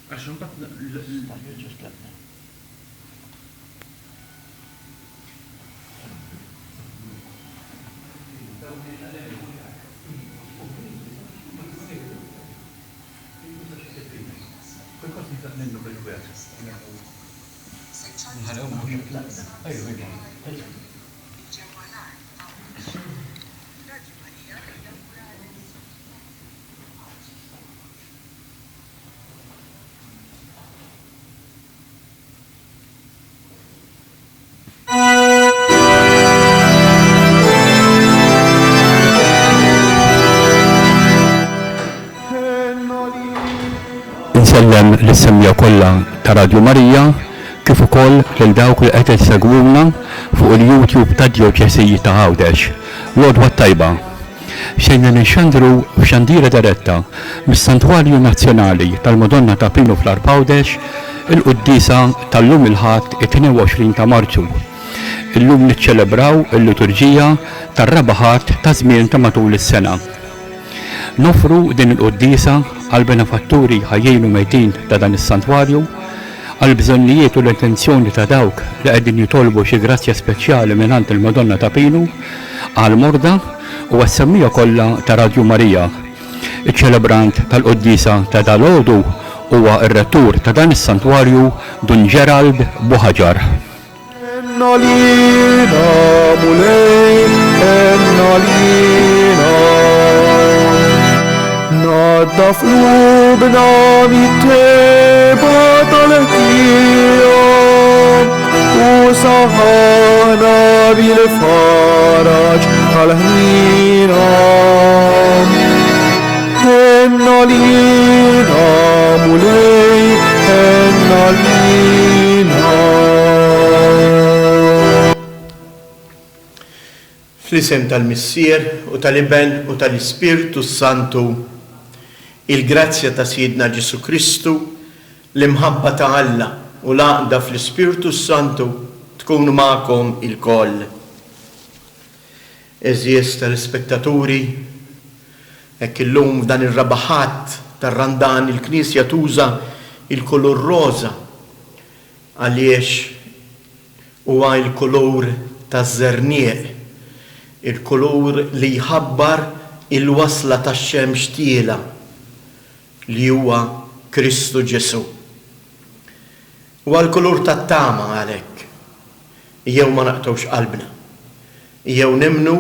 Għax imbagħad Insellem lis-semmiegħa kollha ta' Radju Marija kif ukoll lil dawk li qed isegwuna fuq il-YouTube tad-Djoċesi ta' Għawdex. L-għodwa t-tajba! Sejna nixxandru f'xandira diretta mis-Santwarju Nazzjonali tal-Madonna ta' Pinu fl-Għarb Għawdex il-quddiesa tal-lum il-Ħadd it-22 ta' Marzu. Illum niċċelebraw il-liturġija tar-Raba' Ħadd taż-żmien ta' matul is-sena. Noffru din il-quddiesa għall-benefatturi ħajjin u mejtin ta' dan is-Santwarju, għall-bżonnijiet u l-intenzjoni ta' dawk li qegħdin jitolbu xi grazzja speċjali mingħand il-Madonna ta' Pinu, għall-morda u għas-semmiegħa kollha ta' Radju Marija. Iċ-ċelebrant tal-quddiesa ta' dalgħodu huwa r-Rettur ta' dan is-Santwarju Dun Gerald Buhaġar. Għenna għalina, Mulej, għenna għalina. Naddaf qlubna mit-tebgħa tal-ħtija u saħħaħna bil-faraġ tal-ħniena. Għenna għalina, Mulej, għenna għalina. Fl-isem tal-Missier, u tal-Iben, u tal-Ispirtu s-Santu, il-grazzja ta' Sidna Ġesù Kristu, l-imħabba ta' Alla u l-għaqda fl-Ispirtu s-Santu tkun magħkom ilkoll. Għeżież telespettaturi, hekk illum f'dan ir-raba' Ħadd tar-Randan il-Knisja tuża l-kulur roża għaliex huwa l-kulur taż-żerniq, il-kulur li jħabbar il-wasla tax-xemx tielgħa li huwa Kristu Ġesù. Huwa l-kulur tat-tama għalhekk. Ejjew ma naqtgħux qalbna. Ejjew nemmnu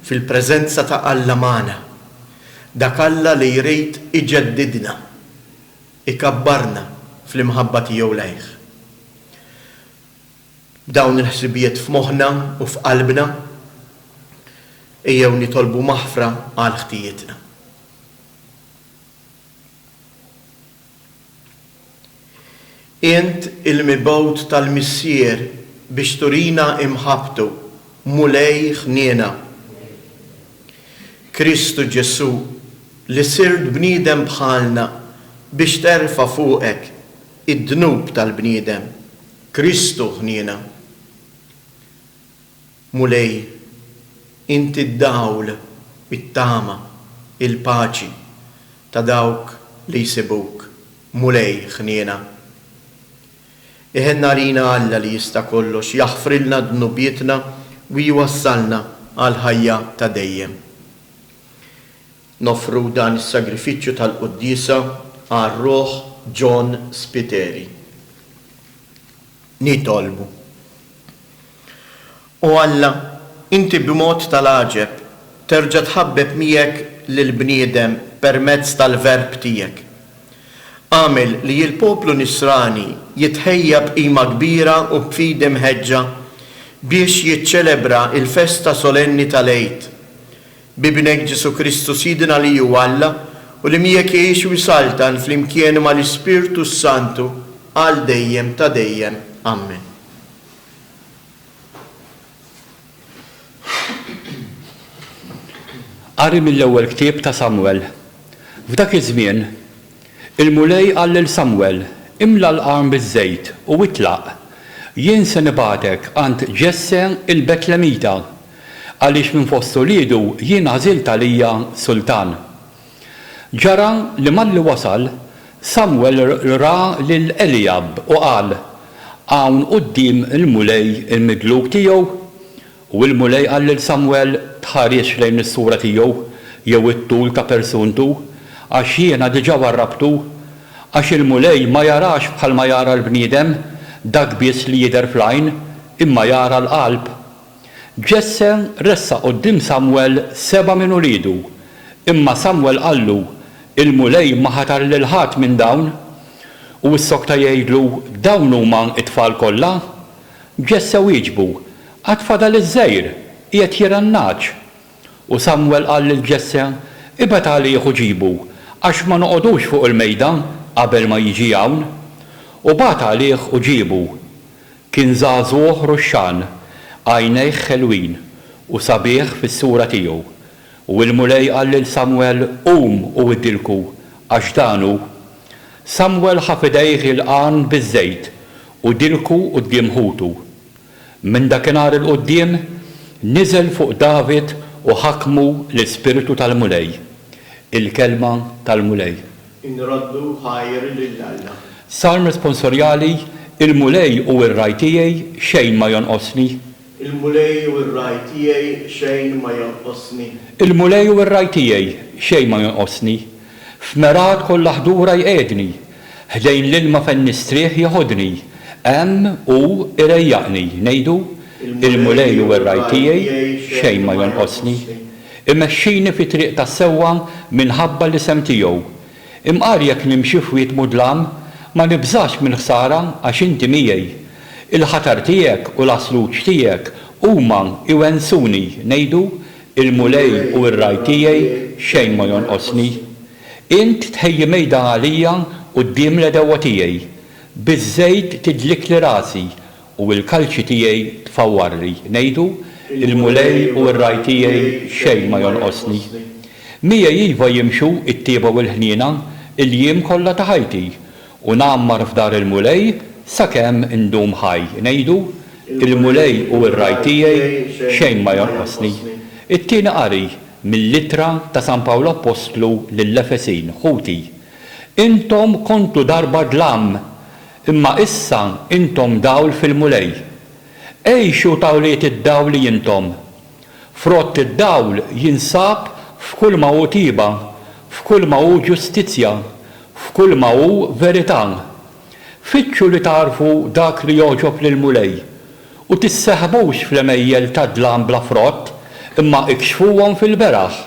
fil-preżenza ta' Alla magħna, dak Alla li jrid iġeddidna, ikabbarna fl-imħabba tiegħu lejh. B'dawn il-ħsibijiet f'moħħna u f'qalbna, ejjew nitolbu maħfra għal ħtijietna. Int il-mibgħut tal-Missier biex turina imħabbtu, Mulej ħniena. Kristu Ġesù, li sirt bniedem bħalna biex terfa' fuqek id-dnub tal-bniedem, Kristu ħniena. Mulej, inti d-dawl, it-tama, il-paċi ta' dawk li jsibuk. Mulej, ħniena. Iħenn għalina Alla li jista' kollox, jaħfrilna dnubietna u jwassalna għall-ħajja ta' dejjem. Noffru dan is-sagrifiċċju tal-quddiesa għal ruħ John Spiteri. Nitolbu. O Alla, inti b'mod tal-għaġeb terġa' tħabbeb miegħek lill-bniedem permezz tal-Verb tiegħek. Agħmel li l-poplu Nisrani jitħejja b'qima kbira u b'fidi mħeġġa biex jiċċelebra l-festa solenni tal-Għid. B'Ibnek Ġesù Kristu Sidna li hu Alla u li miegħek jgħix u jsaltan flimkien mal-Ispirtu s-Santu għal dejjem ta' dejjem. Ammen. Qari mill-ewwel ktieb ta' Samwel. F'dak iż-żmien, il-Mulej qal lil Samwel, Imla l-qarn biż-żejt u itlaq. Jien se nibgħatek għand Ġesse il-Betlemita, għaliex minn fost uliedu jien għażilt għalija sultan. Ġara li malli wasal, Samwel ra lil Elijab u qal, Hawn quddiem il-Mulej il-midluk tiegħu. U l-Mulej qal lil Samwel, Tħarisx lejn is-sura tiegħu jew it-tul ta' persuntu, għax jiena diġà warrabtu. Għax il-Mulej ma jarax bħalma jara l-bniedem, dak biss li jidher fl-għajn, imma jara l-qalb. Ġesse ressaq quddiem Samwel sebgħa minn uliedu, imma Samwel qallu, Il-Mulej ma ħatar lil ħadd minn dawn. U issokta jgħidlu, Dawn huma t-tfal kollha? Ġesse wieġbu, Għad fadal iż-żgħir, qiegħed jirgħa n-nagħaġ. U Samwel qal lil Ġesse, Ibgħat għalih u ġibu, għax ma noqogħdux fuq il-mejda qabel ma jiġi hawn. U bagħat għalih u ġiebu. Kien żagħżugħ ruxxan, għajnejh ħelwin, u sabiħ fis-sura tiegħu. U l-Mulej qal lil Samwel, Qum u idilku, għax dan hu. Samwel ħa f'idejh il-qarn biż-żejt u dilku quddiem ħutu. Minn dakinhar 'il quddiem, niżel fuq David u ħakmu l-Ispirtu tal-Mulej. Il-Kelma tal-Mulej. Inroddu ħajr lil Alla. Salm Responsorjali, Il-Mulej hu r-ragħaj tiegħi, xejn ma jonqosni. Il-Mulej hu r-ragħaj tiegħi, xejn ma jonqosni. Il-Mulej hu r-ragħaj tiegħi, xejn ma jonqosni. F'mergħat kollha ħdura jqiegħdni, ħdejn l-ilma fejn nistrieħ jeħodni, hemm hu jrejjaqni. Ngħidu, Il-Mulej hu r-ragħaj tiegħi, xejn ma jonqosni. Imexxini fit-triq tas-sewwa minħabba l-isem tiegħu. Imqar jekk nimxi f'wied mudlam, ma nibżax mill-ħsara għax inti miegħi. Il-ħatar tiegħek u l-għasluġ tiegħek huma jwensuni, ngħidu, Il-Mulej hu r-ragħaj tiegħi, xejn ma jonqosni. Int tħejji mejda għalija quddiem l-għedewwa tiegħi. Biż-żejt tidlikli rasi, U l-kalċi tiegħi tfawwarli. Ngħidu, Il-Mulej hu r-ragħaj tiegħi, xejn ma jonqosni. Miegħi iva jimxu t-tjieba u l-ħniena l-jiem kollha ta' ħajti, u ngħammar f'dar il-Mulej sakemm indum ħaj. Ngħidu, Il-Mulej hu r-ragħaj tiegħi, xejn ma jonqosni. It-tieni qari mill-Ittra ta' San Pawl Appostlu lill-Efesin, Ħuti, intom kontu darba dlam, Imma issa intom dawl fil-Mulej. Għixu ta' wlied id-dawl li intom. Frott id-dawl jinsab f'kulma hu tjieba, f'kulma hu ġustizzja, f'kulma hu verità. Fittxu li tagħrfu dak li jogħġob lill-Mulej, u tisseħbux fl-għemejjel tad-dlam bla frott, imma ikxfuhom fil-beraħ.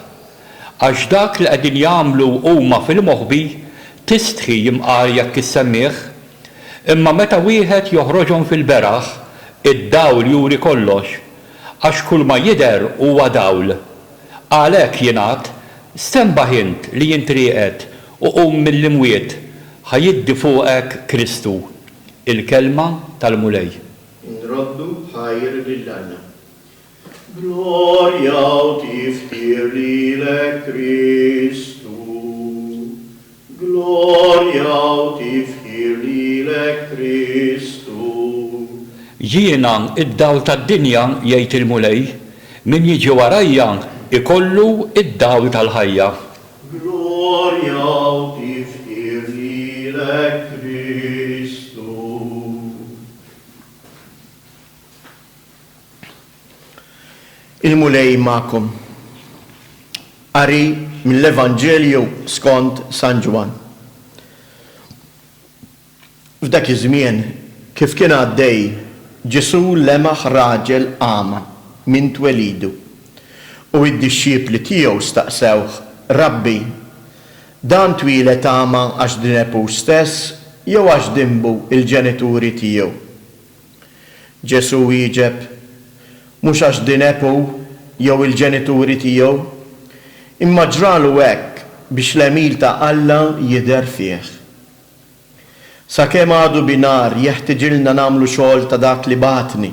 Għax dak li qegħdin jagħmlu huma fil-moħbi, tistħi imqar jekk issemmih. Imma meta wieħed joħroġhom fil-beraħ, id-dawl juri kollox, għax kulma jidher huwa dawl. Għalhekk jingħad, Stenbaħ int li int rieqed u qum mill-imwiet, ħa jiddi fuqek Kristu. Il-Kelma tal-Mulej. Inroddu ħajr lil Alla. Glorja u tifħir lilek Kristu. Glorja u tifħir lilek Kristu. Jiena d-dawl tad-dinja, jgħid il-Mulej, min jiġi warajja jkollu d-dawl tal-ħajja. Glorja u tifħir lilek Kristu. Il-Mulej magħkom. Qari mill-Evanġelju skont San Ġwann. F'dak iż-żmien, kif kien għaddej, Ġesù lemaħ raġel agħma minn twelidu. U d-dixxipli tiegħu staqsewh, Rabbi, dan twieled agħma għax dineb hu stess jew għax dinbu l-ġenituri tiegħu? Ġesù wieġeb, Mhux għax dineb hu jew il-ġenituri tiegħu, imma ġralu hekk biex l-għemil ta' Alla jidher fih. Sakemm għadu bi nhar jeħtiġilna nagħmlu xogħol ta' dak li bagħatni,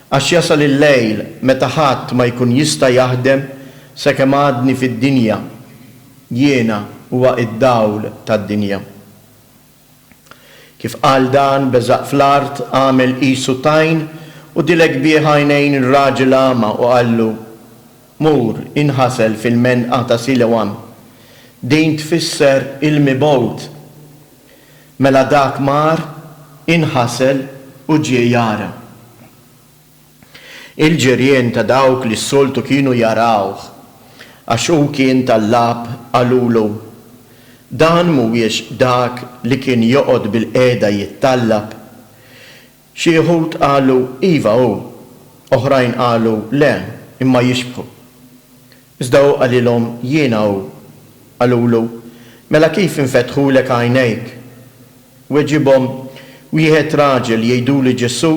għax jasal il-lejl meta ħadd ma jkun jista' jaħdem sakemm għadni fid-dinja, jiena huwa d-dawl tad-dinja. Kif qal dan, beżaq fl-art, għamel qisu tajn u dilek bih għajnejn ir-raġel agħma u qallu, Mur, inħasel fil-menqa ta' Silewam. Din tfisser il-Mibgħut. Mela dak mar, inħasel u ġie jara. Il-ġirien ta' dawk li s-soltu kienu jarawh, għax hu kien tallab, qalulu, Dan mhuwiex dak li kien joqgħod bilqiegħda jittallab? Xi wħud qalu, Iva hu. Oħrajn qalu, Le, imma jixbħu. Iżda hu qalilhom, Jiena hu. Qalulu, Mela kif infetħulek għajnejk? Weġibhom, Wieħed raġel jgħiduli Ġesù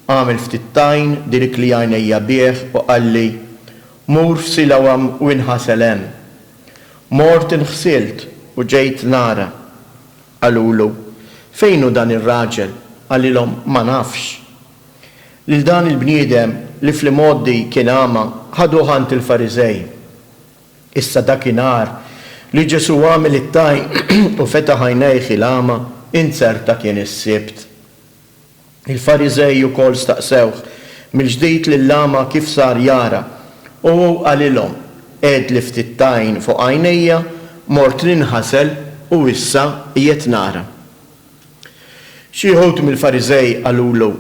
għamel ftit tajn dirikli għajnejja bih u qalli, 'Mur f'Silawam u inħasel hemm. Mort inħsilt u ġejt nara. Qalulu, Fejn hu dan ir-raġel? Qalilhom, Ma nafx. Lil dan il-bniedem li fl-imgħoddi kien agħma ħaduh għand il-Fariżej. Issa dakinhar li Ġesù għamel it-tajn u fetaħ għajnejh il-agħma, inzerta kien is-Sibt. Il-Fariżej ukoll staqsewh mill-ġdid lill-agħma kif sar jara, u hu qalilhom, Għedli ftit tajn fuq għajnejja, mort ninħasel u issa qiegħed nara. Xi wħud mill-Fariżej qalulu,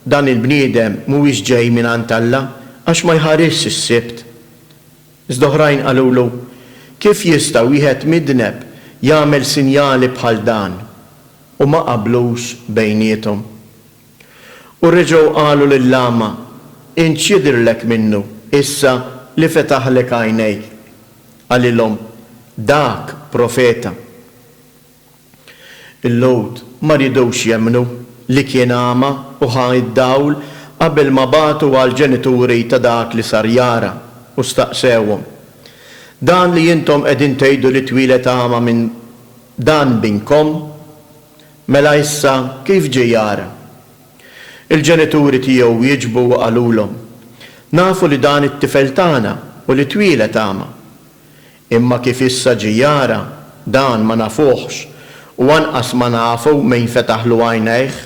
Dan il-bniedem mhuwiex ġej mingħand Alla, għax ma jħarisx is-Sibt. Iżda oħrajn qalulu, Kif jista' wieħed midneb jagħmel sinjali bħal dan? U ma qablux bejniethom. U reġgħu qalu lill-agħma, Int x'jidhirlek minnu, issa li fetaħlek għajnejk? Qalilhom, Dak profeta. Il-Lhud ma riedux jemmnu li kien agħma u ħa d-dawl qabel ma bagħtu għall-ġenituri ta' dak li sar jara u staqsewhom, Dan li intom qegħdin tgħidu li twieled agħma minn dan binkom? Mela issa kif ġie jara? Il-ġenituri tiegħu wieġbu u qalulhom, Nafu li dan it-tifel tagħna u li twieled agħma. Imma kif issa ġie jara, dan ma nafuhx, u anqas ma nafu min fetaħlu għajnejh.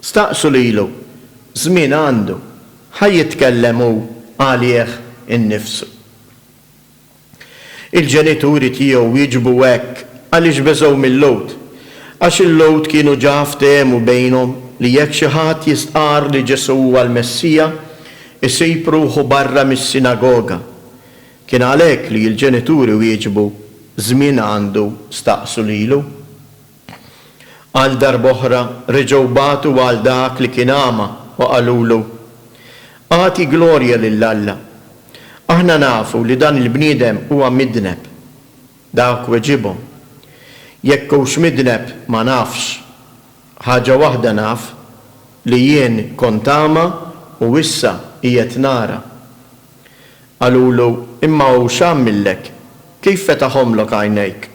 Staqsu lilu, żmien għandu, ħa jitkellem hu għalih innifsu. Il-ġenituri tiegħu wieġbu hekk għaliex beżgħu mil-Lhud, għax il-Lhud kienu ġa ftehmu bejnhom li jekk xi ħadd jistqarr li Ġesù huwa l-Messija, isib ruħu barra mis-sinagoga. Kien għalhekk li l-ġenituri wieġbu, Żmien għandu, staqsu lilu. Għal darb'oħra reġgħu bagħtu għal dak li kien agħma u qalulu, Agħti glorja lil Alla. Aħna nafu li dan il-bniedem huwa midneb. Dak weġibhom, Jekk hux midneb ma nafx. Ħaġa waħda naf, li jien kont agħma u issa qiegħed nara. Qalulu, Imma hu x'għamillek? Kif fetaħhomlok għajnejk?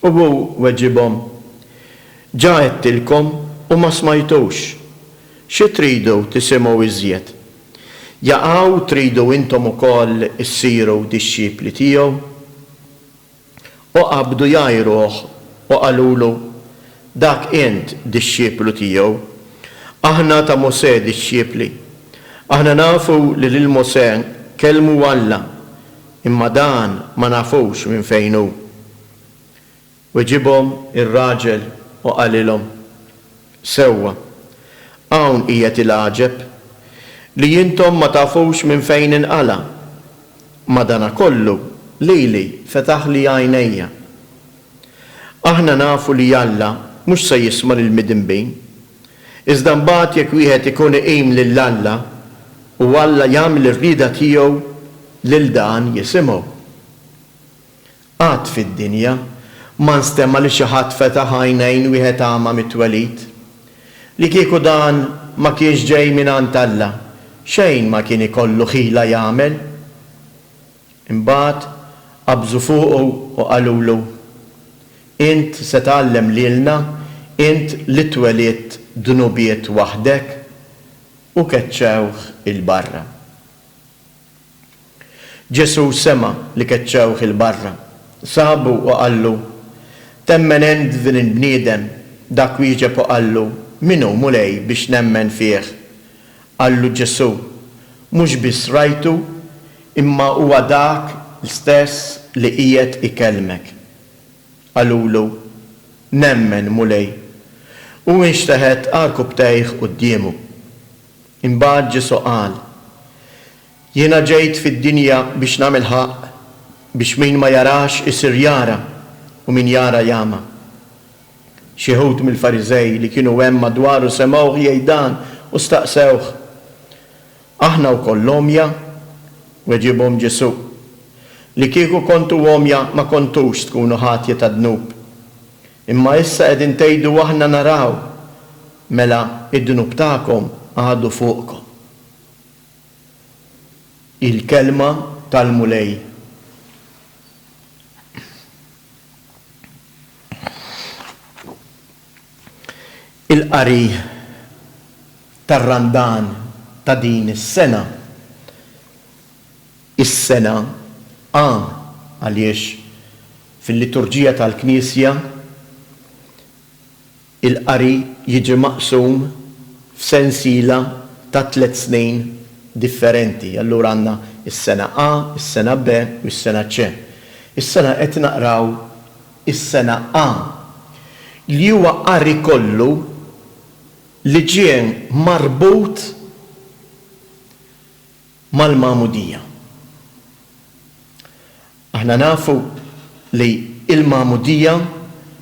U hu weġibhom, Ġa għedtilkom u ma smajtux. Xi tridu tisimgħu iżjed? Jaqaw tridu intom ukoll issiru dixxipli tiegħu? U qabdu jgħajruh u qalulu, Dak int dixxiplu tiegħu. Aħna ta' Mosè dixxipli. Aħna nafu li lil Mosè kellmu Alla, imma dan ma nafux minn fejn hu. Weġibhom ir-raġel u qalilhom, Sewwa, hawn qiegħed il-għaġeb, li intom ma tafux minn fejn inqala', Madanakollu, lili fetaħli għajnejja. Aħna nafu li Alla mhux se jisma' lill-midinbin. Iżda mbagħad jekk wieħed ikun iqim lil Alla, u Alla jagħmel ir-rieda tiegħu, lil dan jisimgħu. Qatt fid-dinja ma nstema' li xi ħadd fetaħ għajnejn wieħed agħma mit-twelid. Li kieku dan ma kienx ġej mingħand Alla, xejn ma kien ikollu ħila jagħmel. Imbagħad qabżu fuqu u qalulu, Int se tgħallem lilna, int li twelidt dnubiet waħdek? U keċċewh 'il barra. Ġesù sema' li keċċewh 'il barra. Sabu u qallu, Temmen int f'din il-bniedem? Dak wieġeb u qallu, Min hu, Mulej, biex nemmen fih? Qallu Ġesù, Mhux biss rajtu, imma huwa dak l-stess li qiegħed ikellmek. Qalulu. Nemmen, Mulej. U inxteħet għarkupptejh quddiemu. Imbagħad Ġesù qal, Jiena ġejt fid-dinja biex nagħmel ħaqq, biex min ma jarax isir jara, u min jara jagħma. Xi wħud mill-Fariżej li kienu hemm madwaru semgħuh jgħid dan u staqsewh, Aħna wkoll għomja? Weġibhom Ġesù, Li kieku kontu għomja ma kontux tkunu ħatja ta' dnub. Imma issa qegħdin tgħidu 'Aħna naraw', mela d-dnub tagħkom għadu fuqkom. Il-Kelma tal-Mulej. Il-qari tar-Randan ta' din is-sena, is-sena A għaliex fil-liturġija tal-Knisja il-qari jiġi maqsum f'sensiela ta' tlett snin differenti. Allura għandna s-sena A, is-sena B u s-sena C. Is-sena qed naqraw is-sena A, li huwa qari kollu li ġie marbut mal-magħmudija. Aħna nafu li l-magħmudija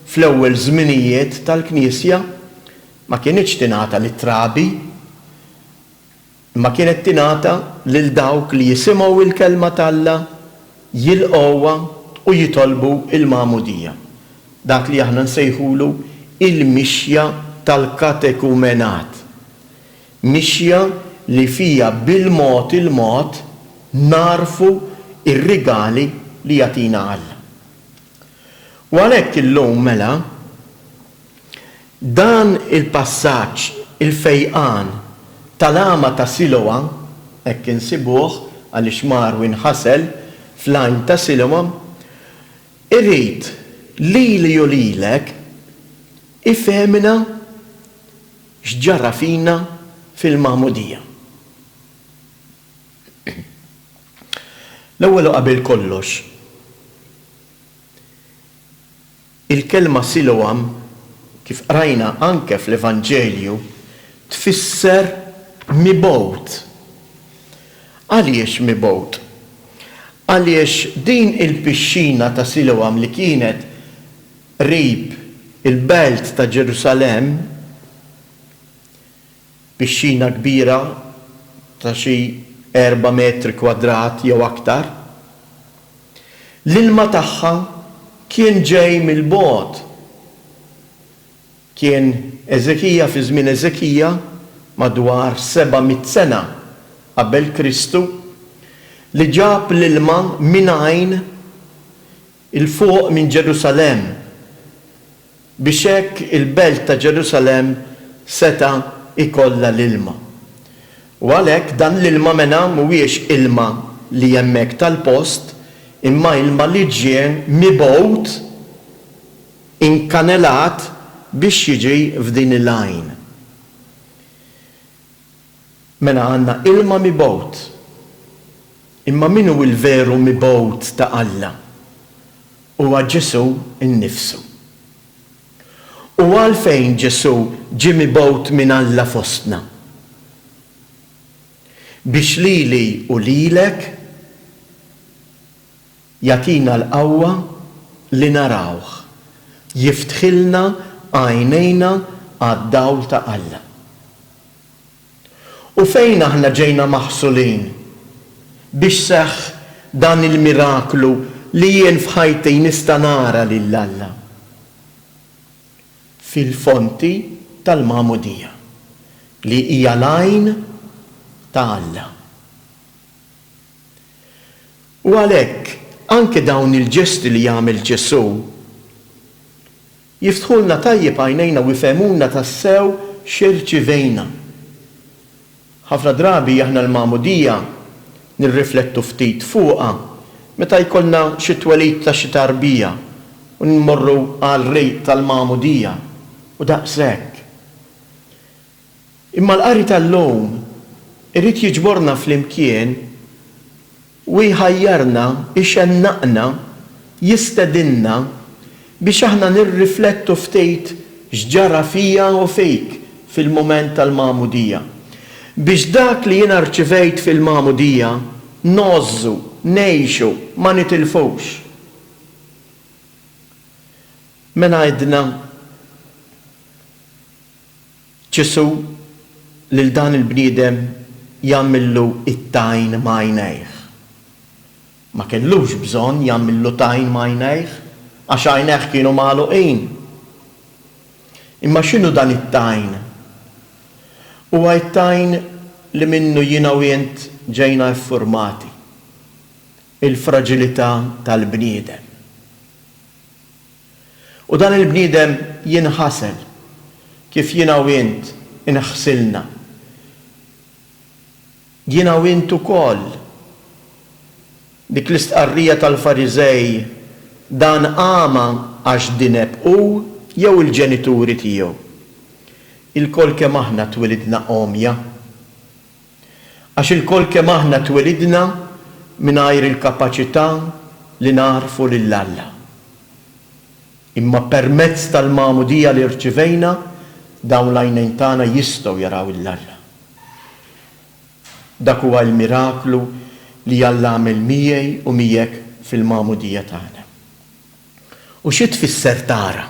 fl-ewwel żminijiet tal-Knisja ma kinitx tingħata lit-trabi, imma kienet tingħata lil dawk li jisimgħu l-Kelma t'Alla, jilqgħuha u jitolbu l-magħmudija, dak li aħna nsejħulu il-mixja tal-katekumenat. Mixja li fiha bil-mod il-mod nagħrfu r-rigali li jagħtina Alla. U għalhekk illum mela dan il-passaġġ, il-fejqan tal-għama ta' Siloa, hekk insibuh għaliex mar u inħasel fl-għajn ta' Siloa, irid lili u lilek ifehmna x'ġara fina fil-magħmudija. L-ewwel u qabel kollox, il-kelma Siloam, kif qrajna anke fl-Evanġelju, tfisser mibgħut. Għaliex mibgħut? Għaliex din il-pixxina ta' Siloam li kienet qrib il-belt ta' Ġerusalemm, pixxina kbira ta' xi erba' metri kwadrat jew aktar. L-ilma tagħha kien ġej mill-bogħod. Kien Eżekija fi żmien Eżekija, madwar 700 sena qabel Kristu, li ġab l-ilma minn għajn 'il fuq minn Ġerusalemm, biex hekk il-belt ta' Ġerusalemm seta' jkollha l-ilma. U għalhekk dan l-ilma mena mhuwiex ilma li hemmhekk tal-post, imma ilma li ġie mibgħut, inkanelat biex jiġi f'din il-għajn. Mela għandna ilma mibgħut. Imma min hu l-veru mibgħut ta' Alla? Huwa Ġesù nnifsu. U għalfejn Ġesù ġie mibgħut minn Alla fostna? Biex lili u lilek jagħtina l-qawwa li narawh, jiftħilna għajnejna għad-dawl ta' Alla. U fejn aħna ġejna maħsulin biex seħħ dan il-miraklu li jien f'ħajti nista' nara lil Alla? Fil-fonti tal-magħmudija, li hija l-għajn ta' Alla. U għalhekk anke dawn il-ġesti li jagħmel Ġesù Jiftħulna tajjeb għajnejna u jfehmuna tassew x'irċivejna. Ħafna drabi aħna l-magħmudija nirriflettu ftit fuqha meta jkollna xi twelid ta' xi tarbija u nmorru għar-rit tal-magħmudija u daqshekk. Imma l-qari tal-lum irid jiġborna flimkien u jħajjarna, ixennaqna, jistedinna. biex aħna nirriflettu ftit x'ġara fija u fik fil-mument tal-magħmudija. Biex dak li jiena rċivejt fil-magħmudija ngħożżu, ngħixu, ma nitilfux. Mela għedna Ġesù lil dan il-bniedem jagħmillu t-tajn m'għajnejh. Ma kellux bżonn jagħmillu tajn m'għajnejh għax għajnejh kienu magħluqin. Imma x'inhu dan it-tajn? Huwa t-tajn li minnu jiena u int ġejna iffurmati, il-fraġilità tal-bniedem. U dan il-bniedem jinħasel kif jiena u int inħsilna. Jiena u int ukoll. Dik l-istqarrija tal-Fariżej, Dan għama għax dineb hu jew il-ġenituri tiegħu? Ilkoll kemm aħna twilidna għomja. Għax ilkoll kemm aħna twilidna mingħajr il-kapaċità li nagħrfu lil Alla. Imma permezz tal-magħmudija li rċivejna, dawn l-għajnejn tagħna jistgħu jaraw 'l Alla. Dak huwa l-miraklu li Alla għamel miegħi u miegħek fil-magħmudija tagħna. U xi tfisser tara?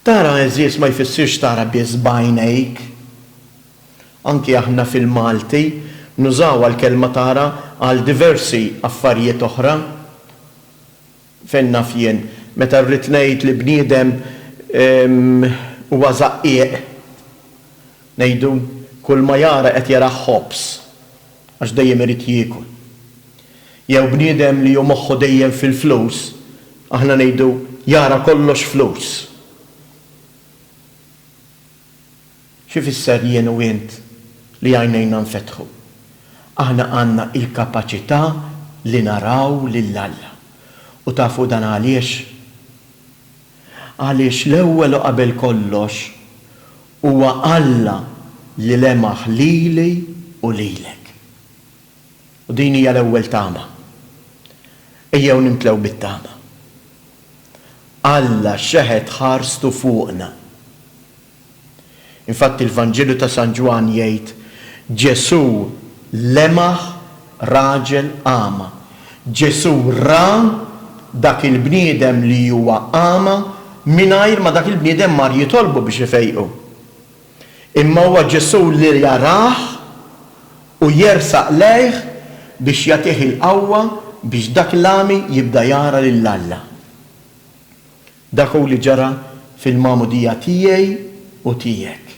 Tara għeżież ma jfissirx tara biss b'għajnejk. Anki aħna fil-Malti nużawha l-kelma tara għal diversi affarijiet oħra. Fejn naf jien, meta rrid ngħid li bniedem huwa żaqqieq, ngħidu kulma jara qed jarah ħobż għax dejjem irid jiekol. Jew bniedem li hu moħħu dejjem fil-flus, aħna ngħidu jara kollox flus. X'ifisser jien u int li għajnejna nfetħu? Aħna għandna il-kapaċità li naraw lil Alla. U tafu dan għaliex? Għaliex l-ewwel u qabel kollox huwa Alla li lemaħ lili u lilek. U din hija l-ewwel tama. Ejjew nimtlew bit-tama. Alla xeħet ħarstu fuqna. Infatti l-Vanġelu ta' San Ġwann jgħid, Ġesù lemaħ raġel agħma. Ġesù ra dak il-bniedem li huwa agħma mingħajr ma dak il-bniedem mar jitolbu biex ifejqu. Imma huwa Ġesù li jarah u jersaq lejh biex jagħtih il-qawwa biex dak l-għami jibda jara lil Alla. Dak hu li ġara fil-magħmudija tiegħi u tiegħek.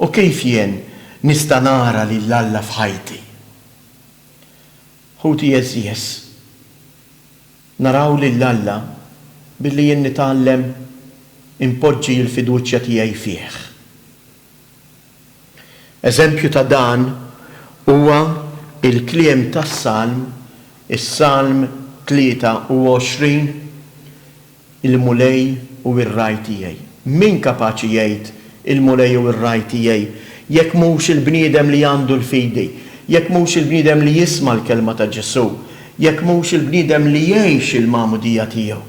U kif jien nista' nara lil Alla f'ħajti? Ħuti għeżież, Naraw lil Alla billi jien nitgħallem inpoġġi l-fiduċja tiegħi fih. Eżempju ta' dan huwa l-kliem tas-Salm, is-Salm 23, Il-Mulej hu r-ragħaj tiegħi. Min kapaċi jgħid, Il-Mulej hu r-ragħaj tiegħi, jekk mhux il-bniedem li għandu l-fidi, jekk mhux il-bniedem li jisma' l-kelma ta' Ġesù, jekk mhux il-bniedem li jgħix il-magħmudija tiegħu?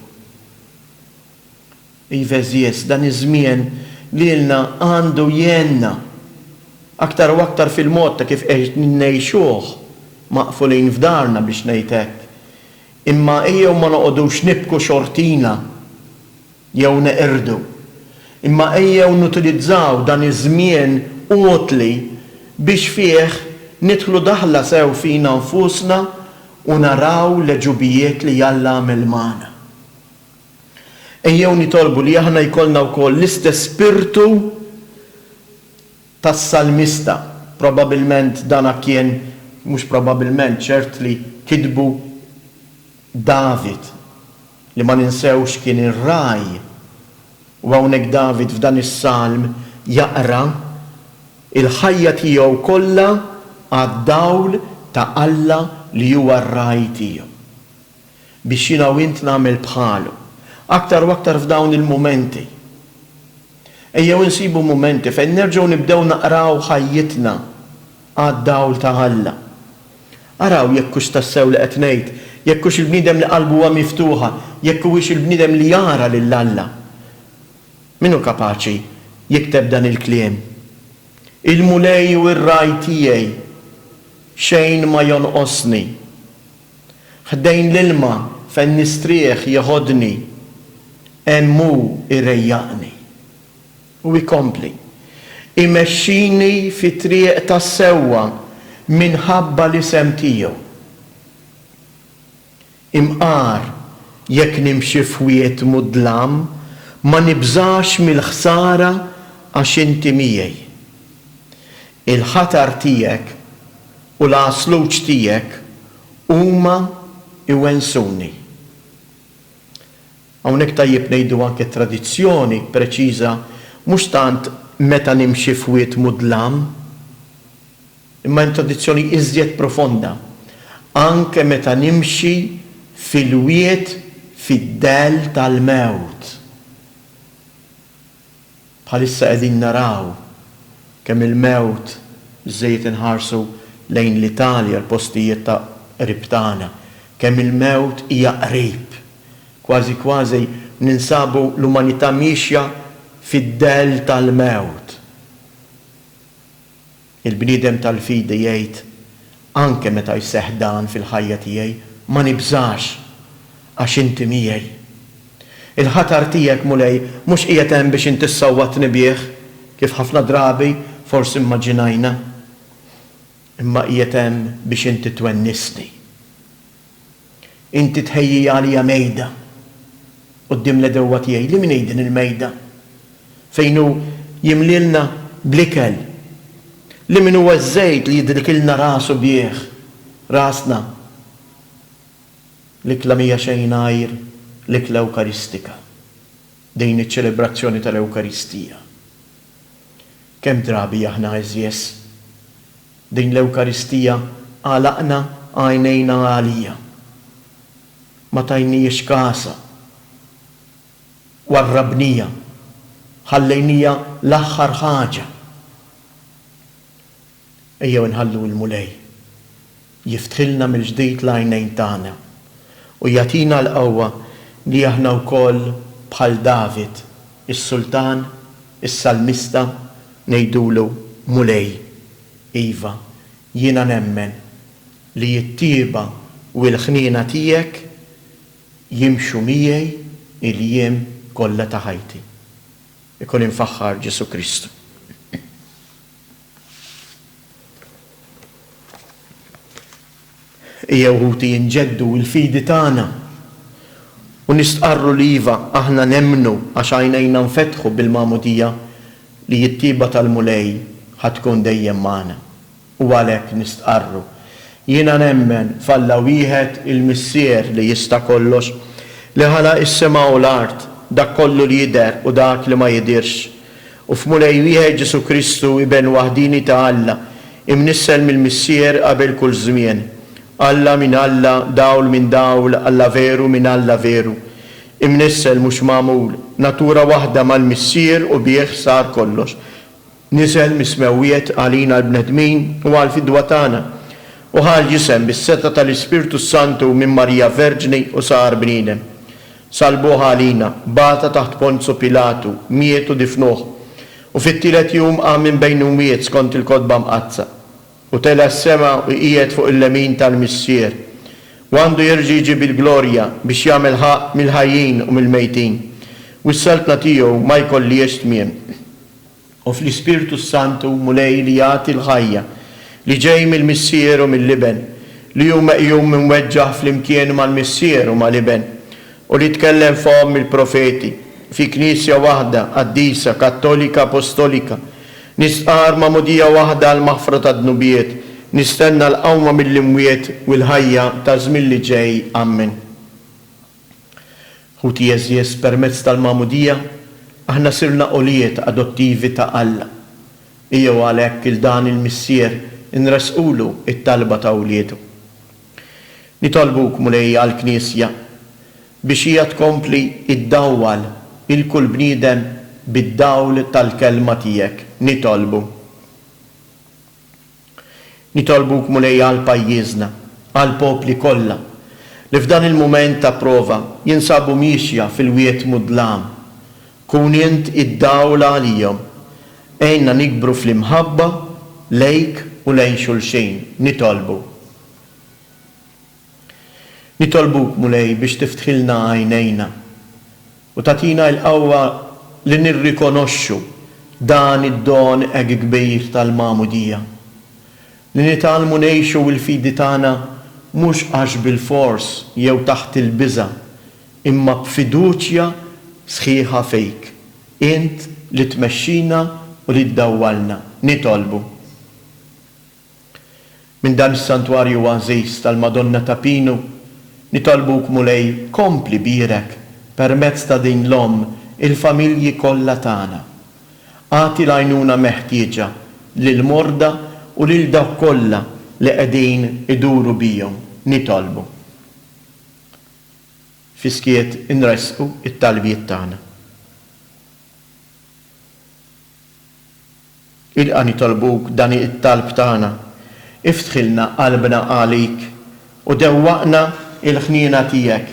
Iva għeżież, dan iż-żmien lilna għandu jgħinna, aktar u aktar fil-mod ta' kif qed ngħixuh maqfulin f'darna biex ngħid hekk. Imma ejjew ma noqogħdux nibku xortina jew neqirdu, imma ejjew nutilizzaw dan iż-żmien utli biex fih nidħlu daħla sew fina nfusna u naraw l-għeġubijiet li Alla għamel magħna. Ejjew nitolbu li aħna jkollna wkoll l-istess spirtu tas-salmista, probabilment dana kien, mhux probabilment, ċert li kitbu David, li ma ninsewx kien ir-ragħaj, u hawnhekk David f'dan is-salm jaqra l-ħajja tiegħu kollha għad-dawl ta' Alla li huwa r-ragħaj tiegħu. Biex jiena u int nagħmel bħalu, aktar u aktar f'dawn il-mumenti. Ejjew insibu mumenti fejn nerġgħu nibdew naqraw ħajjitna għad-dawl ta' Alla. Araw jekk hux tassew li qed ngħid, jekk hux il-bniedem li qalbu huwa miftuħa, jekk huwiex il-bniedem li jara lil Alla. Min hu kapaċi jikteb dan il-kliem? Il-Mulej hu r-ragħaj tiegħi, xejn ma jonqosni. Ħdejn l-ilma fejn nistrieħ jeħodni, hemm hu jrejjaqni. U jkompli, Imexxini fit-triq tas-sewwa minħabba l-isem tiegħu. Imqar jekk nimxi f'wied mudlam, ma nibżax mill-ħsara għax inti miegħi. Il-ħatar tiegħek u l-għasluġ tiegħek huma jwensuni. Hawnhekk tajjeb ngħidu anke t-tradizzjoni preċiża mhux tant meta nimxi f'wied mudlam, imma hemm tradizzjoni iżjed profonda, anke meta nimxi fil-wied fid-dell tal-mewt. Bħalissa qegħdin naraw kemm il-mewt, biżżejjed inħarsu lejn l-Italja, l-postijiet ta' qrib tagħna, kemm il-mewt hija qrib. Kważi kważi ninsabu l-umanità miexja fid-dell tal-mewt. Il-bniedem tal-fidi jgħid, Anke meta jseħħ dan fil-ħajja tiegħi, ma nibżax, għax inti miegħi. Il-ħatar tiegħek, Mulej, mhux qiegħed hemm biex inti ssawwatni bih, kif ħafna drabi forsi immaġinajna, imma qiegħed hemm biex inti twennisni. Inti tħejji għalija mejda quddiem l-għedewwa tiegħi. Li min hi din il-mejda? Fejn hu jimlielna bl-ikel. Li min huwa ż-żejt li jidlikilna rasu bih, rasna. L-ikla mhija xejn għajr l-ikla Ewkaristika, din iċ-ċelebrazzjoni tal-Ewkaristija. Kemm drabi aħna għeżież Din l-Ewkaristija għalaqna għajnejna għaliha. Ma tajnihiex kasha. Warrabniha. Ħallejniha l-aħħar ħaġa. Ejjew inħallu l-Mulej jiftħilna mill-ġdid l-għajnejn tagħna u jagħtina l-qawwa li aħna wkoll bħal David, is-sultan, is-salmista, ngħidulu, Mulej, iva, jiena nemmen li t-tjieba u l-ħniena tiegħek jimxu miegħi l-jiem kollha ta' ħajti. Ikun imfaħħar Ġesù Kristu. Ejjew ħuti inġeddu l-fidi tagħna u nistqarru li iva aħna nemmnu għax għajnejna nfetħu bil-magħmudija li t-tjieba tal-Mulej ħa tkun dejjem magħna. U għalhekk nistqarru, Jiena nemmen f'Alla wieħed il-Missier li jista' kollox, li ħalaq is-sema u l-art, dak kollu li jidher u dak li ma jidhirx, U f'Mulej wieħed Ġesù Kristu, Iben waħdieni ta' Alla, imnissel mill-Missier qabel kull żmien, Alla minn Alla, dawl minn dawl, Alla veru minn Alla veru, imnissel mhux magħmul, natura waħda mal-Missier u bih sar kollox, niżel mis-smewwiet għalina l-bnedmin u għall-fidwa tagħna, u ħa l-ġisem bis-setgħa tal-Ispirtu s-Santu minn Marija Verġni u sar bniedem. Sallbuh għalina, bata taħt Ponzu Pilatu, miet u difnuh. U fit-tielet jum qam minn bejn l-imwiet skont il-Kotba Mqaddsa. U tela' s-sema u qiegħed fuq il-lemin tal-Missier. U għandu jerġa' jiġi bil-glorja biex jagħmel ħaqq mill-ħajjin u mill-mejtin. U s-saltna tiegħu ma jkollhiex tmiem. U fl-Ispirtu s-Santu, Mulej li jagħti l-ħajja, li ġej mill-Missier u mill-Iben, li hu meqjum imweġġaħ flimkien mal-Missier u mal-Iben, u li tkellem fomm il-profeti, fi Knisja waħda, qaddisa, kattolika, apostolika, nistqarr magħmudija waħda għall-maħfra tad-dnubiet, nistenna l-qawma mill-imwiet u l-ħajja taż-żmien li ġej. Ammen. Ħuti għeżież, permezz tal-Magħmudija, aħna sirna ulied adottivi ta' Alla. Ejjew għalhekk 'il dan il-Missier inressqulu t-talba ta' wliedu. Nitolbuk, Mulej, għall-Knisja, biex hija tkompli ddawwal 'il kull bniedem bid-dawl tal-Kelma tiegħek. Nitolbu. Nitolbuk, Mulej, għal pajjiżna, għall-popli kollha, li f'dan il-mument ta' prova jinsabu miexja fil-wied mudlam. Kun int id-dawl għalihom. Għinna nikbru fl-imħabba lejk u lejn xulxin. Nitolbu. Nitolbuk, Mulej, biex tiftħilna għajnejna u tagħtina l-qawwa li nirrikonoxxu dan id-don hekk kbir tal-Magħmudija. Li nitgħallmu ngħixu l-fidi tagħna mhux għax bilfors jew taħt il-biża', imma b'fiduċja sħiħa fik, int li tmexxina u li ddawwalna. Nitolbu. Minn dan is-Santwarju għażiż tal-Madonna ta' Pinu, nitolbuk Mulej kompli bierek permezz ta' din l-Omm il-familji kollha tagħna. Agħti l-għajnuna meħtieġa lill-morda u lil dawk kollha li qegħdin iduru bihom. Nitolbu. Fis-skiet inressqu t-talbiet tagħna. Ilqa' nitolbuk dan it-talb tagħna. Iftħilna qalbna għalik u dewwaqna l-ħniena tiegħek,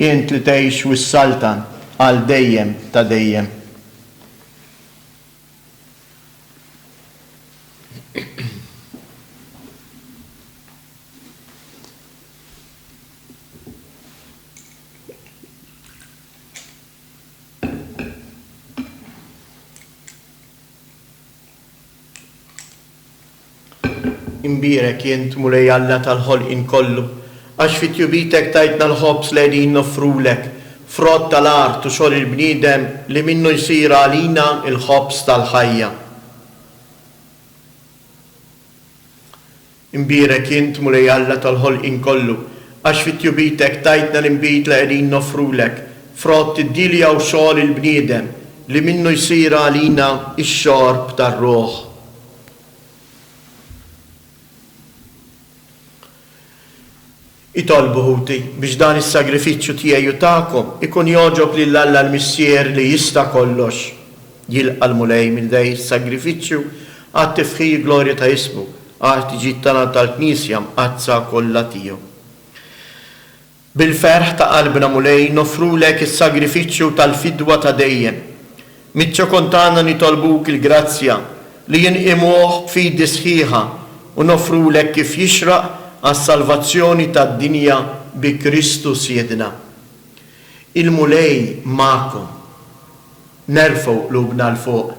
int li tgħix u ssaltan għal dejjem ta' dejjem. Imbierek int, Mulej Alla tal-ħolqien kollu, għax fi tjubitek tajtna l-ħobż li qegħdin noffrulek, frott tal-art u xogħol il-bniedem li minnu jsir għalina l-ħobż tal-ħajja. Imbierek int, Mulej Alla tal-ħolqien kollu, għax fi tjubitek tajtna l-inbid li qegħdin noffrulek, frott id-dielja u xogħol il-bniedem, li minnu jsir għalina x-xorb tar-ruħ. Itolbu, ħuti, biex dan is-sagrifiċċju tiegħi u tagħkom ikun jogħġob lil Alla l-Missier li jista' kollox. Jilqa' l-Mulej minn idejh is-sagrifiċċju għat-tifħir glorja ta' ismu, għall-ħtiġijiet tagħna u tal-Knisja mqaddsa kollha tiegħu. Bil-ferħ ta' qalbna, Mulej, noffrulek is-sagrifiċċju tal-fidwa ta' dejjem. Miċ-ċokon tagħna nitolbuk il-grazzja li inqimuh b'fidi sħiħa u noffrulek kif jixraq għas-salvazzjoni tad-dinja bi Kristu Sidna. Il-Mulej magħkom. Nerfgħu qlubna 'l fuq.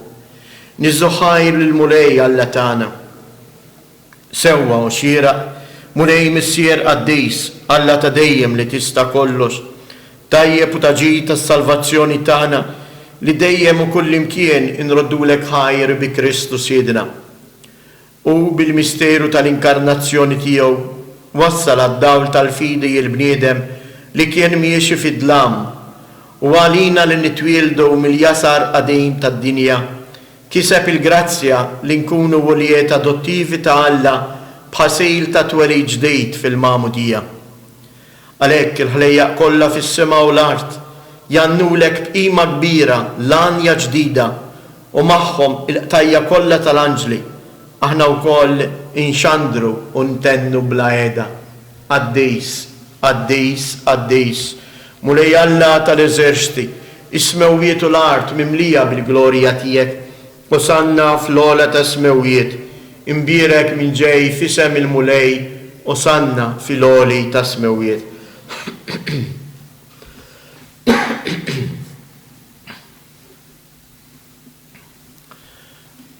Niżżu ħajr lill-Mulej Alla tagħna. Sewwa u xieraq, Mulej Missier qaddis, Alla ta' dejjem li tista' kollox, tajjeb u ta' ġid għas-salvazzjoni tagħna, li dejjem u kullimkien inroddulek ħajr bi Kristu Sidna. Hu bil-misteru tal-inkarnazzjoni tiegħu wassal għad-dawl tal-fidi il-bniedem li kien miexi fid-dlam, u għalina li nitwieldu mill-jasar qadim tad-dinja, Kiseb il-grazzja li nkunu ulied adottivi ta' Alla b'ħasil ta' twelid ġdid fil-magħmudija. Għalhekk il-ħlejjaq kollha fis-sema u l-art jgħannulek b'qima kbira l-għanja ġdida u magħhom il-qtajja' kollha tal-anġli, aħna wkoll inxandru u ntennu bla heda, Qaddis, Qaddis, qaddis, Mulej Alla tal-eżerċti, is-smewwiet u l-art mimlija bil-glorja tiegħek. Osanna fl-ogħla tas-smewwiet. Imbierek min ġej f'isem il-Mulej, Osanna fil-għoli tas-smewwiet.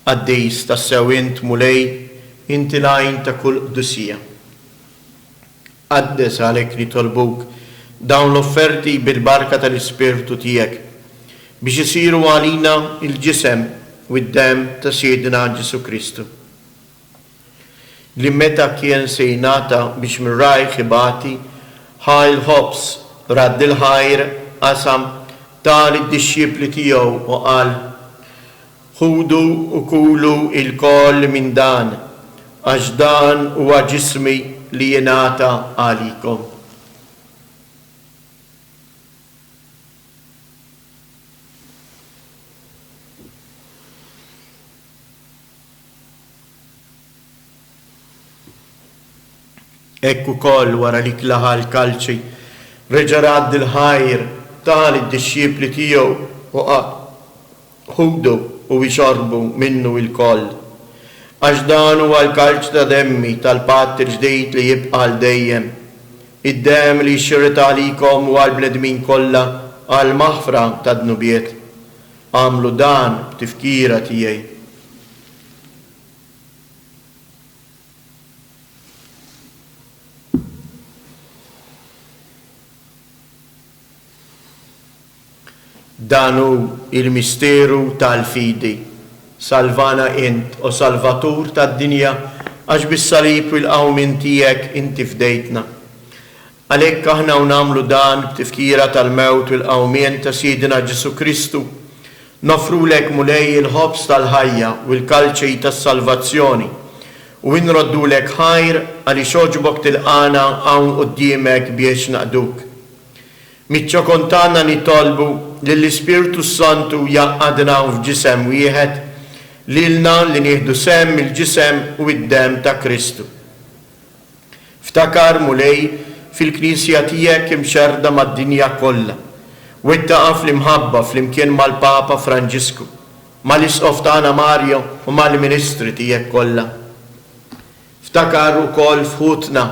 Qaddis tassew int, Mulej, inti l-għajn ta' kull qdusija. Qaddes għalhekk nitolbuk dawn l-offerti bil-barka tal-Ispirtu tiegħek, biex isiru għalina l-ġisem u d-demm ta' Sidna Ġesù Kristu, li meta kien se jingħata biex minn rajh ibati, ħa l-ħobż, radd il-ħajr, qasam, ta lid-dixxipli tiegħu u qal, Ħudu u kulu ilkoll minn dan, għax dan huwa ġismi li jingħata għalikom. Hekk ukoll wara li klaha l-kalċi, Reġa' radd il-ħajr, ta lid-dixxipli tiegħu u qal, Ħudu u ixorbu minnu ilkoll. Għax dan huwa l-kalċ ta' demmi tal-patt il-ġdid li jibqa' għal dejjem, id-demm li jxirred għalikom u għall-bnedmin kollha għall-maħfra tad-dnubiet. Agħmlu dan b'tifkira tiegħi. Dan hu l-misteru tal-fidi. Salvana int, o Salvatur tad-dinja, għax bis-salib u l-qawmien tiegħek inti fdejtna. Għalhekk aħna u nagħmlu dan b'tifkira tal-mewt u l-qawmien ta' Sidna Ġesù Kristu, noffrulek Mulej il-ħobż tal-ħajja u l-kalċi tas-salvazzjoni, u inroddulek ħajr għaliex għoġbok tilqagħna hawn quddiemek biex naqduk. Miċ-ċokon tagħna nitolbu li l-Ispirtu s-Santu jgħaqqadna f'ġisem wieħed, lilna li nieħdu sehem mill-ġisem u d-demm ta' Kristu. Ftakar, Mulej, fil-Knisja tiegħek imxerrda mad-dinja kollha. Wettaqha fl-imħabba flimkien mal-Papa Franġisku, mal-Isqof tagħna Mario u mal-ministri tiegħek kollha. Ftakar ukoll f'ħutna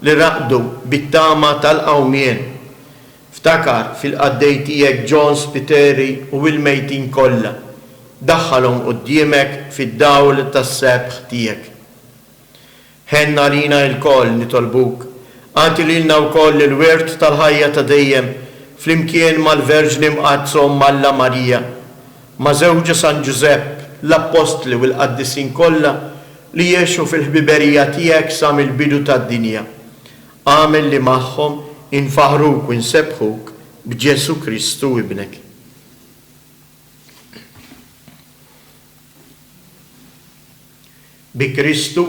li raqdu bit-tama tal-qawmien. Ftakar fil-qaddej tiegħek John Spiteri u l-mejtin kollha. Daħħalhom quddiemek fid-dawl tas-sebħ tiegħek. Ħenn għalina ilkoll, nitolbuk. Agħti lilna wkoll il-wirt tal-ħajja ta' dejjem, flimkien mal-Verġni Mqaddsa Omm Alla Marija, ma' żewġha San Ġużepp, l-Appostli u l-qaddisin kollha li għexu fil-ħbiberija tiegħek sa mill-bidu tad-dinja. Agħmel li magħhom infaħħruk u nsebbħuk b'Ġesù Kristu Ibnek. Bi Kristu,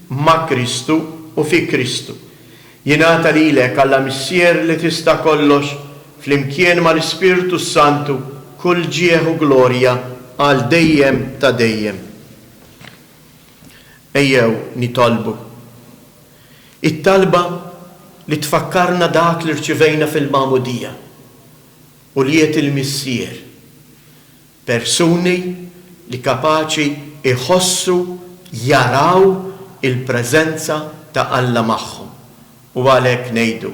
ma' Kristu u fi Kristu. Jingħata lilek, Alla Missier li tista' kollox, flimkien mal-Ispirtu s-Santu, kull ġieħ u glorja għal dejjem ta' dejjem. Ejjew nitolbu. It-talba li tfakkarna dak li rċivejna fil-Magħmudija, ulied il-Missier, Persuni li kapaċi jħossu, jaraw il-preżenza ta' Alla magħhom. U għalhekk ngħidu,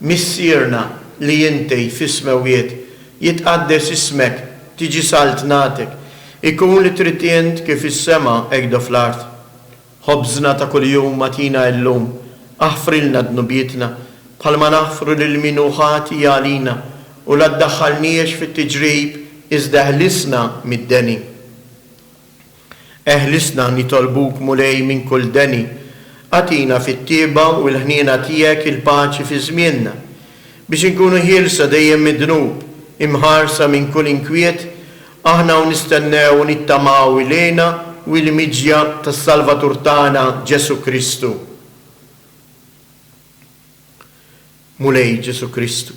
Missierna li inti fis-smewwiet, jitqaddes ismek, tiġi saltnatek, ikun li trid int kif fis-sema hekk do fl-art. Ħobżna ta' kuljum agħtina illum. Aħfrilna dnubietna, bħalma naħfru lil min hu ħati għalina, u la ddaħħalniex fit-tiġrib, iżda eħlisna mid-deni. Eħlisna, nitolbuk, Mulej, minn kull deni. Agħtina fit-tjieba u l-ħniena tiegħek il-paċi fi żmienna, biex inkunu ħielsa dejjem mid-dnub, imħarsa minn kull inkwiet, Aħna u nistennew u nittamaw il-hena u l-miġja tas-Salvatur tagħna Ġesù Kristu. Mulej Ġesù Kristu,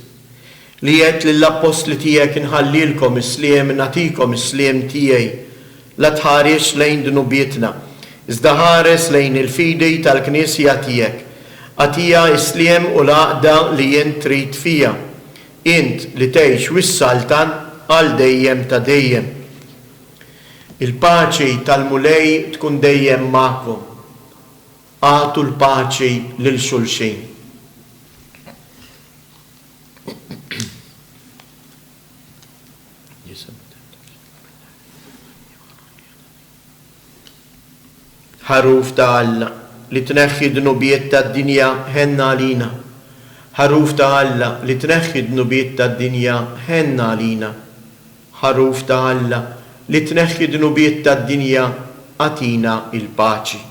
li għedt lill-appostli tiegħek inħallilkom is-sliem nagħtikom is-sliem tiegħi, la tħarisx lejn dnubietna, iżda ħares lejn il-fidi tal-Knisja tiegħek. Agħtiha s-sliem u l-għaqda li int trid fiha. Int li tgħix u ssaltan għal dejjem ta' dejjem. Il-paċi tal-Mulej tkun dejjem magħkom. Agħtu l-paċi lil xulxin. Ħaruf ta' Alla, li tneħħi d-dnubiet tad-dinja, ħenn għalina. Ħaruf ta' Alla, li tneħħi d-dnubiet tad-dinja, ħenn għalina. Ħaruf ta' Alla, li tneħħi d-dnubiet tad-dinja, agħtina l-paċi.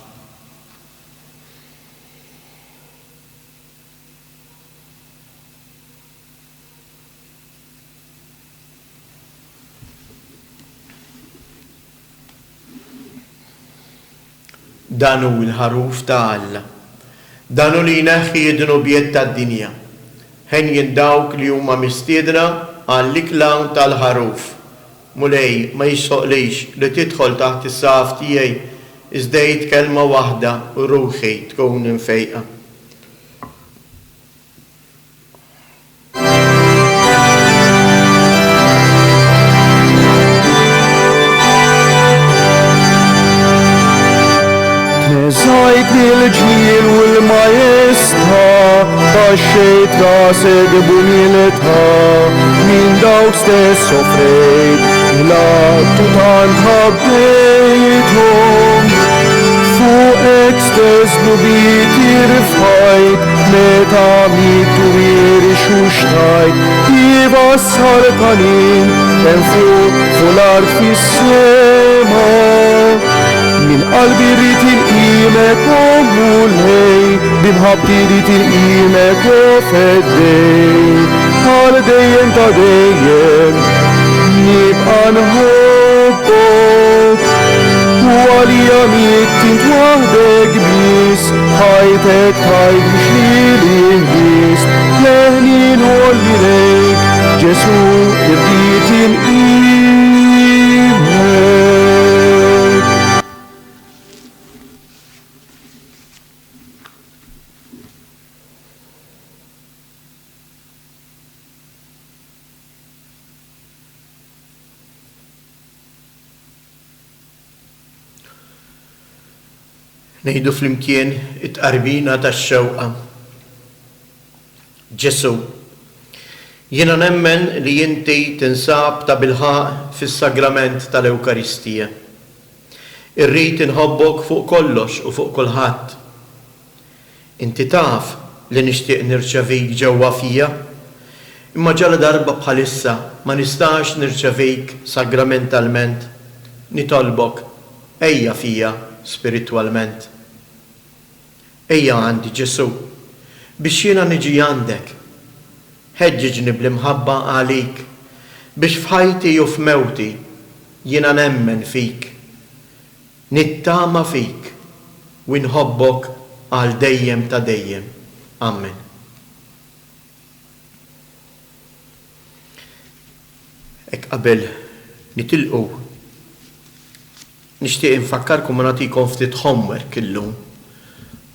Dan hu l-Ħaruf ta' Alla. Dan hu li jneħħi d-dnubiet tad-dinja. Henjin dawk li huma mistiedna għall-ikla tal-Ħaruf. Mulej, ma jistħoqqlix li tidħol taħt is-saqaf tiegħi, iżda għid kelma waħda u ruħi tkun imfejqa. Rfajt il-ġmiel u l-majestà, baxxejt rasek b'umiltà, minn dawk stess sofrejt, ħlaqt u tant ħabbejthom. Fuqek stess dnubieti rfajt, meta mitt u irxuxtajt, iva s-saltan int, kemm fuq fuq l-art fis-sema. Minn qalbi rrid inqimek o Mulej, bi mħabbti rrid inqimek o Feddej. Għal dejjem ta' dejjem nibqa' nħobbok. U għalija mitt int waħdek biss, ħajtek tajt biex lili nħist. Leħni ngħolli lejk, Ġesù irrid inqimek. Ngħidu flimkien it-tqarbina tax-xewqa. Ġesù, jiena nemmen li inti tinsab tabilħaqq fis-Sagrament tal-Ewkaristija. Irrid inħobbok fuq kollox u fuq kulħadd. Inti taf li nixtieq nirċevik ġewwa fija, imma ġaladarba bħalissa ma nistax nirċevik sagramentalment, nitolbok, ejja fija spiritwalment. Ejja għandi, Ġesù, biex jiena niġi għandek. Ħeġġiġni bl-imħabba għalik, biex f'ħajti u f'mewti jiena nemmen fik, nittama fik u nħobbok għal dejjem ta' dejjem. Ammen. Hekk qabel nitilqu, nixtieq infakkarkom u nagħtikom ftit homework illum,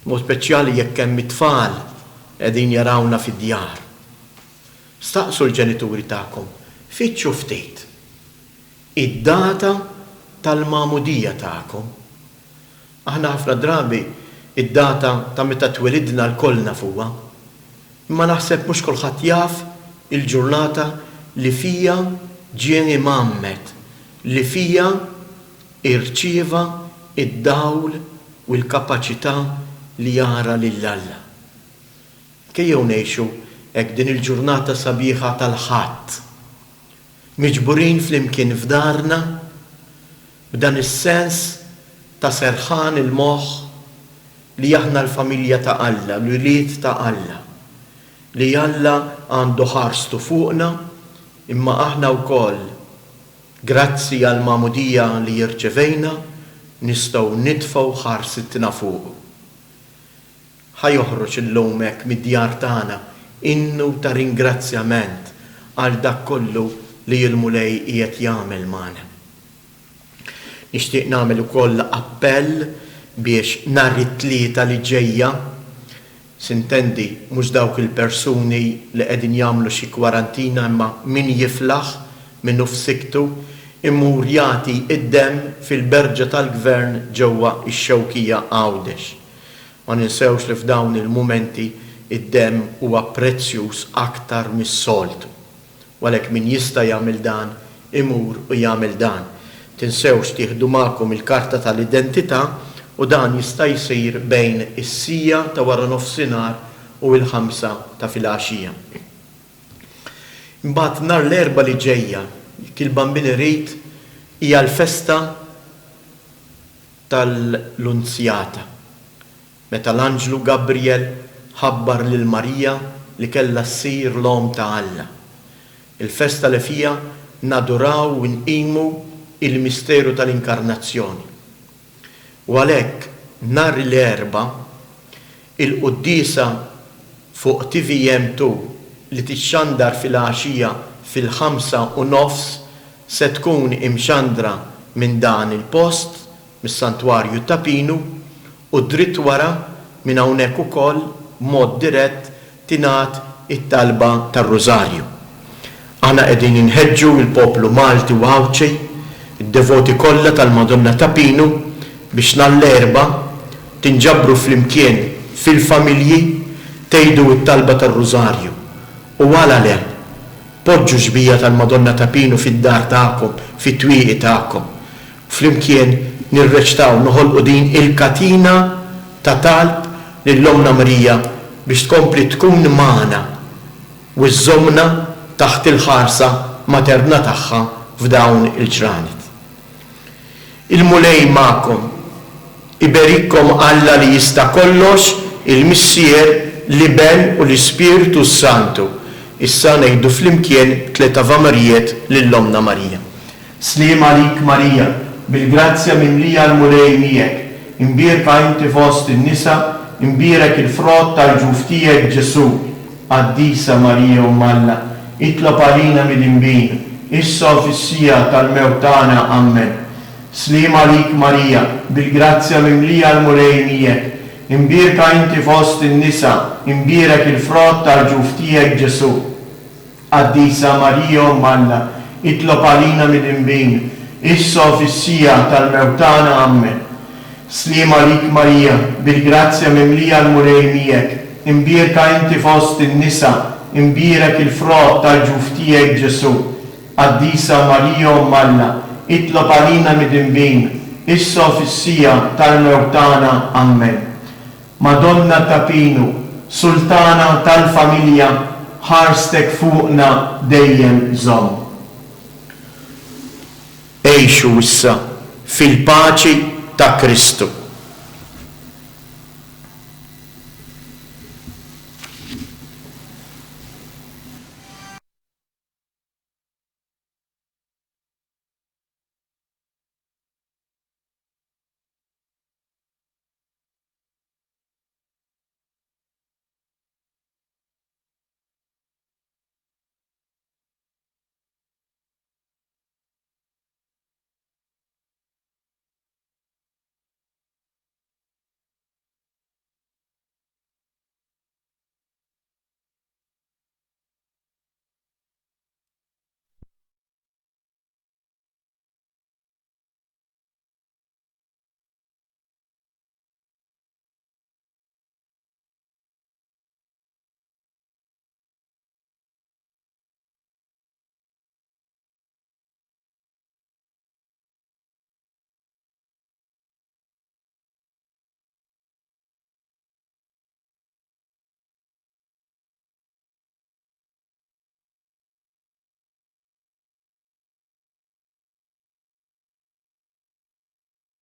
b'mod speċjali jekk hemm it-tfal qegħdin jarawna fid-djar. Staqsu l-ġenituri tagħkom, fittxu ftit id-data tal-magħmudija tagħkom. Aħna ħafna drabi id-data ta' meta twelidna lkoll nafuha. Imma naħseb mhux kulħadd jaf il-ġurnata li fiha ġie imgħammed, li fiha irċieva d-dawl u l-kapaċità li jara lil Alla. Ejjew ngħixu hekk din il-ġurnata sabiħa tal-Ħadd, miġburin flimkien f'darna b'dan is-sens ta' serħan il-moħħ li aħna l-familja ta' Alla, l-ulied ta' Alla, li Alla għandu ħarstu fuqna imma aħna wkoll, grazzi għall-magħmudija li rċevejna, nistgħu nitfgħu ħarsitna fuqu. Ħa joħroġ illum hekk mid-djar tagħna innu ta' ringrazzjament għal dak kollu li l-Mulej qiegħed jagħmel magħna. Nixtieq nagħmel ukoll appell biex nhar it-Tlieta li ġejja, sintendi mhux dawk il-persuni li qegħdin jagħmlu xi kwarantina imma min jiflaħ, min hu f'sikktu, imur jagħti d-demm fil-Berġa tal-Gvern ġewwa x-Xewkija Għawdex. Ma ninsewx li f'dawn il-mumenti d-demm huwa prezzjuż aktar mis-soltu. U għalhekk min jista' jagħmel dan, imur u jagħmel dan. Tinsewx tieħdu magħkom il-karta tal-identità u dan jista' jsir bejn is-siegħa ta' waranofsinhar u l-ħamsa ta' filgħaxija. Imbagħad nhar l-Erbgħa li ġejja, jekk il-Bambin irid, hija l-festa tal-Lunzjata. Meta l-anġlu Gabriel ħabbar lil Marija li kellha ssir l-Omm ta' Alla. Il-festa li fiha naduraw u nqimu il-misteru tal-Inkarnazzjoni. U għalhekk nhar l-Erbgħa, il-quddiesa fuq tvm 2 li tixxandar filgħaxija fil-ħamsa u nofs se tkun imxandra minn dan il-post, mis-Santwarju ta' Pinu, u dritt wara, minn hawnhekk ukoll, b'mod dirett, tingħad it-talba tar-Rużarju. Aħna qegħdin inħeġġu l-poplu Malti u Għawdxi, id-devoti kollha tal-Madonna ta' Pinu, biex nhar l-Erbgħa. tinġabru flimkien fil-familji, tgħidu t-talba tar-Rużarju. U għala le, poġġu xbieha tal-Madonna ta' Pinu fid-dar tagħkom, fit-twieqi tagħkom. Flimkien nirreċtaw, noħolqu din il-katina ta' talb lil Ommna Marija biex tkompli tkun magħna u żżommna taħt il-ħarsa materna tagħha f'dawn il-ġranet. Il-Mulej magħkom. Iberikkom Alla li jista' kollox, il-Missier, l-Iben u l-Ispirtu s-Santu. Issa ngħidu flimkien tlett Avamarijiet lil Ommna Marija. Sliem għalik Marija, bil-grazzja mimlija l-Mulej miegħek, imbierka inti fost in-nisa, imbierek il-frott tal-ġuf tiegħek Ġesù. Qaddisa Marija Omm Alla, itlob għalina midinbin, issa u fis-siegħa tal-mewt tagħna. Ammen. Sliem għalik Marija, bil-grazzja mimlija l-Mulej miegħek, imbierka inti fost in-nisa, imbierek il-frott tal-ġuf tiegħek Ġesù. Qaddisa Marija Omm Alla, itlob għalina midinbin, issa u fis-siegħa tal-mewt tagħna. Ammen. Sliem għalik Marija, bil-grazzja mimlija l-Mulej miegħek, imbierka inti fost in-nisa, imbierek il-frott tal-ġuf tiegħek Ġesù. Qaddisa Marija Omm Alla, itlob għalina midinbin, issa u fis-siegħa tal-mewt tagħna. Ammen. Madonna ta' Pinu, Sultana tal-familja, ħarstek fuqna dejjem żomm. Għixu issa fil-paċi ta' Kristu.